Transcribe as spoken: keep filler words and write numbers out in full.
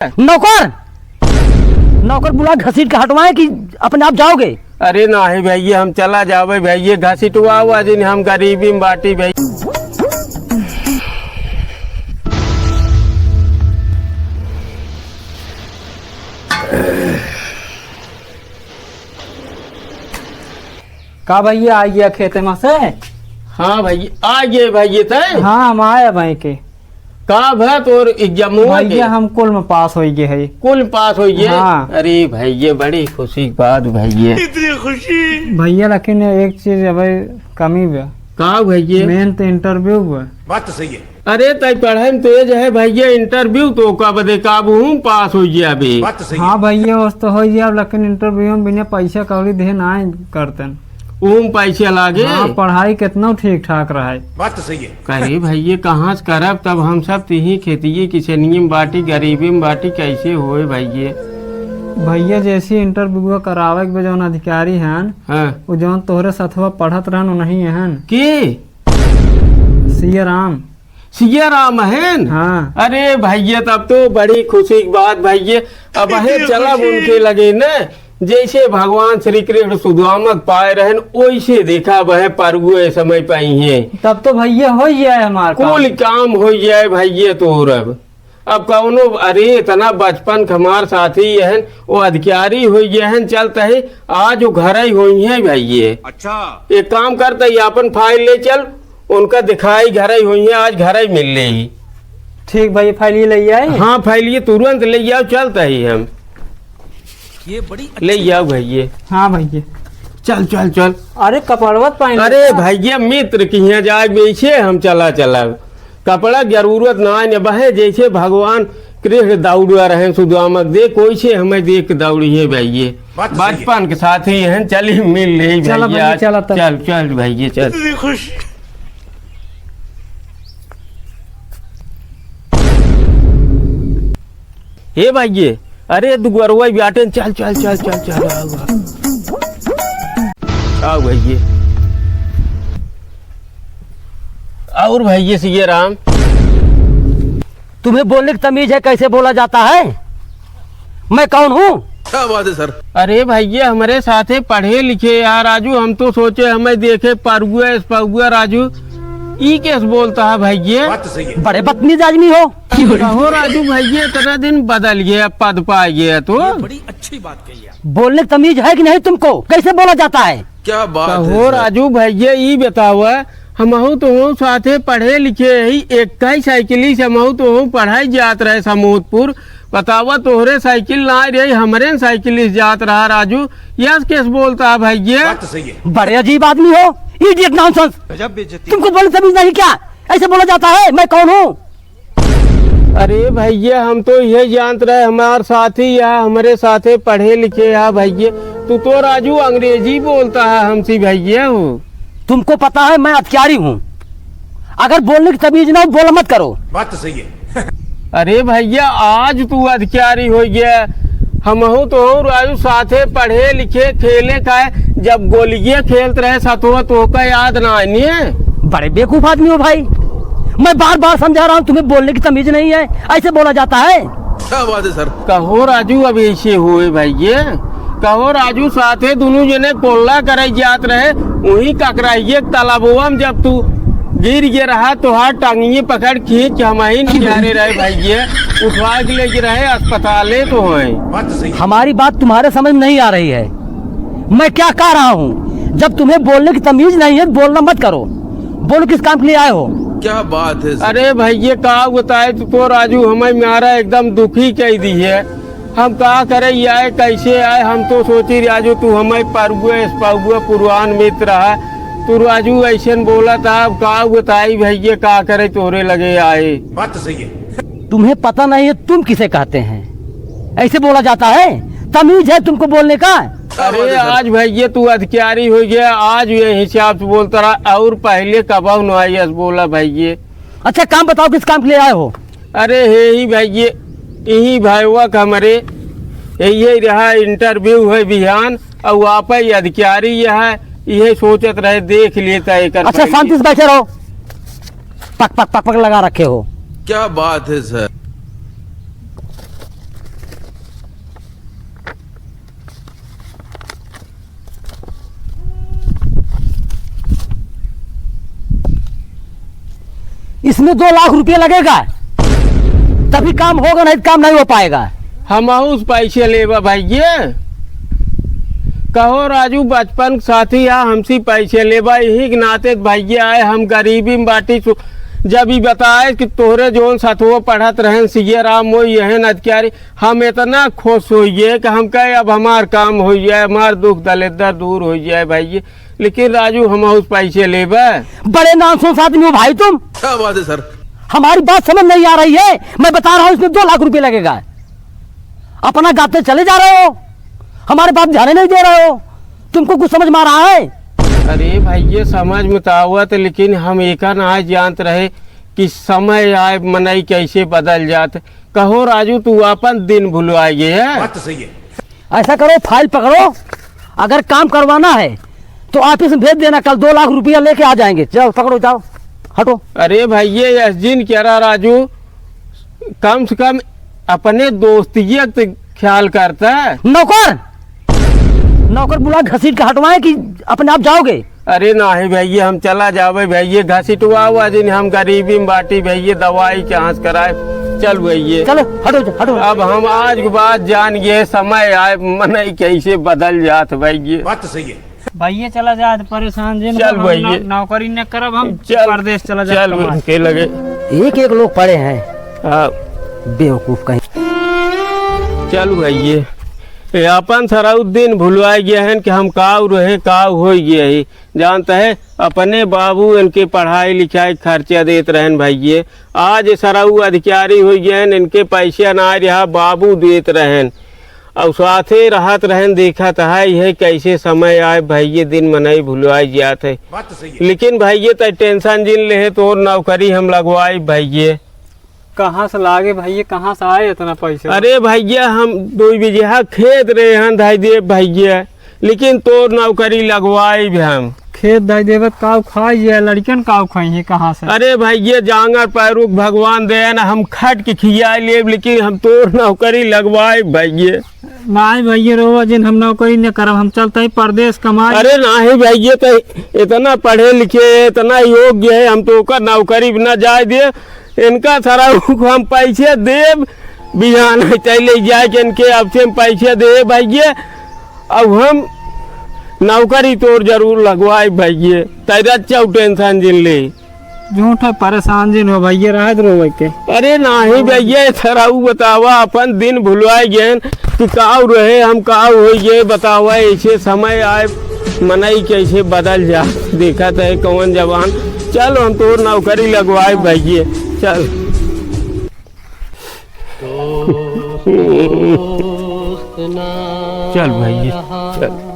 नौकर, नौकर बुला, घसीट के हटवाएं कि अपने आप जाओगे? अरे नाही भैया, हम चला जावे भैया, घसीटवाओ आज, हम गरीबी में बाटी भैया। का भैया, आ गया खेते में से? हाँ भैया, आ गए भैया तै? हाँ, हम आए भाई के। का भा तोर एग्जाम हुआ भैया, के? हम कुल में पास हो गए है। कुल में पास हो गए? हाँ। अरे भैया, बड़ी खुशी की बात भैया। इतनी खुशी। भैया, लेकिन एक चीज अबे कमी बा। का भैया? मेन तो इंटरव्यू बा। बात तो सही है। अरे, तई पढ़े में तेज है भैया, इंटरव्यू तो का बदे काबू हूँ, पास हो गया अभी। बात तो सही है। हाँ भैया, उस तो हो गया, लेकिन इंटरव्यू में बिना पैसा कौड़ी दे ना करतन। ऊम पैसा लागे? हाँ, पढ़ाई कितना ठीक ठाक रहा है। बात तो सही है। कहे भैया, कहाँ से करब तब हम सब, तिही खेतिये किसनिये में बाटी, गरीबी में बाटी, कैसे होए भैया? भैया, जैसे इंटरव्यू करावे के जौन अधिकारी हन, हाँ। वो जौन तोहरे सथवा पढ़त रहन, वो नहीं हन। के? सिया राम। सिया राम हन? हाँ। अरे भैया, तब तो बड़ी खुशी की बात भैया। अब हे चलब उनके लगे न, जैसे भगवान श्री कृष्ण सुदामा के पाए रहन, वैसे देखा वह परगुए समय पाई है। तब तो भैया हो ही जाए हमार काम। कुल काम हो जाए भैया तोर अब। अब कौनो, अरे इतना बचपन के हमार साथी हन, वो अधिकारी हो गए हन, चलते ही आज वो घर ही होई है भैया। अच्छा। एक काम करते ही अपन फाइल ले चल, उनका दिखाई घर ही होई है, आज घर ही मिल ले ही। ठीक भाई, फाइल ये ले आए? हाँ, फाइल ये तुरंत ले आओ, चलता ही हम। ये बड़ी ले आओ भैया। हाँ भैया। चल, चल, चल। अरे कपड़वा पहन अरे ले। भैया, मित्र की यहाँ जाए, वैसे हम चला, चला। कपड़ा जरूरत ना है, बहे जैसे भगवान कृष्ण दौड़ा रहे सुदामा के, देख वैसे हमें देख के दौड़ी है भैया। बात तो सही है। बचपन के साथी हैं, चली मिल ले चला भैया, भैया, चला तब। चल, चल भैया, चल। इतनी खुश। हे भैया, अरे दुगरवा बाटे, चल, चल, चल, चल, चल, आओ, आओ। आओ भैया। और भैया सिया राम। तुम्हें बोलने की तमीज है, कैसे बोला जाता है? मैं कौन हूँ? क्या बात है सर? अरे भैया, हमरे साथे पढ़े लिखे यार राजू, हम तो सोचे हमें देखे परुआ इस परुआ राजू, ई कैसे बोलता है भैया? बात तो सही है। बड़े बदतमीज आदमी हो। कहो राजू भैया, इतना दिन बदल गया, पद पा गया तो। ये बड़ी अच्छी बात कही आप। बोलने की तमीज है कि नहीं तुमको? कैसे बोला जाता है? क्या बात है कहो सर? राजू भैया, ई बतावा, हमहू तो हूँ साथे पढ़े लिखे ही, एक ही साइकिल से हमहू तो हूँ पढ़ाई जात रहे समूदपुर। बतावा, तोहरे साइकिल ना रही, हमरे न साइकिल से जात रहा राजू। यस केस बोलता है भैया। बात तो सही है। बड़े अजीब आदमी हो, इडियट नॉनसेंस। गजब बेइज्जती। तुमको बोलने तमीज नहीं क्या? ऐसे बोला जाता है? मैं कौन हूँ? अरे भैया, हम तो यह जानत रहे, हमार साथी या हमरे साथे पढ़े लिखे या भैया, तू तो राजू अंग्रेजी बोलता है हमसे भैया हो। तुमको पता है मैं अधिकारी हूँ, अगर बोलने की तमीज ना हो, बोला मत करो। बात तो सही है। अरे भैया, आज तू अधिकारी हो गया, हमहू तो हूँ राजू साथे पढ़े लिखे खेले खाए, जब गोलिये खेलत रहे सतुआ तो का याद ना आनी है? बड़े बेवकूफ आदमी हो भाई, मैं बार बार समझा रहा हूँ तुम्हें बोलने की तमीज नहीं है, ऐसे बोला जाता है? क्या बात है सर? कहो राजू, अब ऐसे होए भैया, कहो राजू साथे दोनों जने कोल्ला करे जात रहे, वही ककराइये तालाबवा में जब तू गिर गए रहा, तोहार टांगिये पकड़ खींच के हम ही निहारे रहे भैया, उठवा के ले गए रहे अस्पताले तो है। बात तो सही। हमारी बात तुम्हारे समझ में नहीं आ रही है। मैं क्या कह रहा हूँ, जब तुम्हें बोलने की तमीज नहीं है, बोलना मत करो। बोलो, किस काम के लिए आए हो? क्या बात है सर? अरे भैया, का बताए तू तो राजू, हमें मारा एकदम दुखी कह दी है। हम का करे, ये आए, कैसे आए? हम तो सोची राजू, तू हमें परगुए, इस पगुए पुरवान मित्र है। तू राजू ऐसे न बोला था, अब का बताई भैया, का करे तोरे लगे आए। बात तो सही है। तुम्हें पता नहीं है तुम किसे कहते हैं, ऐसे बोला जाता है? तमीज है तुमको बोलने का? अरे आज भैया तू अधिकारी हो गया, आज ये हिसाब से बोलता रहा, और पहले कबाऊ नुआइस बोला भैया। अच्छा काम बताओ, किस काम के लिए आए हो? अरे हे ही भैया, यही भाईवा का हमरे यही रहा इंटरव्यू है बिहान, और आप ही अधिकारी यह है, यह सोचत रहे देख लेता है। अच्छा शांति से बैठे रहो, पक पक पक पक लगा रखे हो। क्या बात है सर? इसमें दो लाख रुपया लगेगा, तभी काम होगा, नहीं तो काम नहीं हो पाएगा। हमहू से पैसे लेबा भइये? कहो राजू, बचपन के साथी आ, हमसे पैसे लेबा? यही के नाते त भइये आए, हम गरीबी में बाटी। सु-, जब ई बताए कि तोहरे जौन सथुओ पढ़त रहन, सिया राम, वो यहन अधिकारी, हम इतना खुश होइये कि हम कहे, "अब हमार काम होइ जाए, हमार दुख दलिद्दर दूर होइ जाए भइये।" लेकिन राजू, हमहू से पैसे लेबे? बड़े नामशोस आदमी हो भाई तुम। क्या बात है सर? हमारी बात समझ नहीं आ रही है। मैं बता रहा हूँ, इसमें दो लाख रुपए लगेगा। अपना गाते चले जा रहे हो, हमारे बात ध्यान नहीं दे रहे हो। तुमको कुछ समझ में आ रहा है? अरे भइये, समझ में तो आवत, लेकिन हम एका ना जानत रहे कि समय आए, मनई कैसे बदल जात। कहो राजू, तू आपन दिन भुलवाए गए है। बात तो सही है। ऐसा करो, फाइल पकड़ो, अगर काम करवाना है तो ऑफिस में भेज देना, कल दो लाख रुपया लेके आ जाएंगे। जाओ, पकड़ो, जाओ, हटो। अरे भइये, यस जिन करा राजू, कम से कम अपने दोस्तिये के ख्याल करता। नौकर, नौकर बुला, घसीट के हटवाएं कि अपने आप जाओगे? अरे नाहीं भइये, हम चला जाबे भइये, घसीटवा हुआ जिन, हम गरीबी में बाटी भइये, दवाई कहाँ से कराए? चल भइये। चलो, हटो, हटो। अब हम आज के बाद जान गए, समय आए, मनई कैसे बदल जात भइये। बात तो सही है। भइये चला जात, परेशान जिन चल हो, हम भइये। नौ-, नौकरी न करब, हम चल, परदेस चला जात चल कमाए। उनके लगे। एक एक लोग पड़े हैं। हाँ। बेवकूफ कहीं। चल भइये, ए आपन सरऊ दिन भुलवाए गए हैं कि हम काऊ रहे, काऊ होइ गए ही। जानत है, अपने बाबू इनके पढ़ाई लिखाई खर्चा देत रहन भइये। आज सरऊ अधिकारी होइ गए हैं, इनके पैसा ना रहा, बाबू देत रहन। अउर साथे रहत रहन, देखत है, यह कैसे समय आए भइये, दिन मनई भुलवाए जात है। बात तो सही है। लेकिन भइये, तै टेंशन जिन लेहे, तोर नौकरी हम लगवाई भइये। कहाँ से लागे भइये, कहाँ से आए इतना पैसा? अरे भइया, हम दुइ बीघा खेत रहे हैं, धाई देब भइया, लेकिन तोर नौकरी लगवाइब हम। खेत धाई देबत काऊ खाई है, लड़िकन काऊ खाई है, कहाँ से? अरे भइया, जांगर पैरुख भगवान दे ना, हम खट के खियाई लेब, लेकिन हम तोर नौकरी लगवाइब भइया। नाहीं भइया, रोवा जिन, हम नौकरी न करब, हम चलत ही परदेस कमाए। अरे नाहीं भइया, तो इतना पढ़े लिखे, इतना योग्य है, हम तो ओकर नौकरी बिना जाए दे। इनका सरऊ को हम पैसे देब, बिहान है तै ले जाए के इनके अब से हम पैसे देब भइये, अब हम नौकरी तोर जरूर लगवाइब भइये, तै रच्चउ टेंशन जिन ले। झूठा परेशान जिन हो भइये, रहे दो रोवे के। अरे नाहीं भइये, सरऊ बतावा, अपन दिन भुलवाए गए कि काऊ रहे, हम काऊ होइ गए, बतावा, ऐसे समय आए, मनई कैसे बदल जा, देखत है कौन जवान। चल, हम तोर नौकरी लगवाए भइये, चल। चल भइये, चल।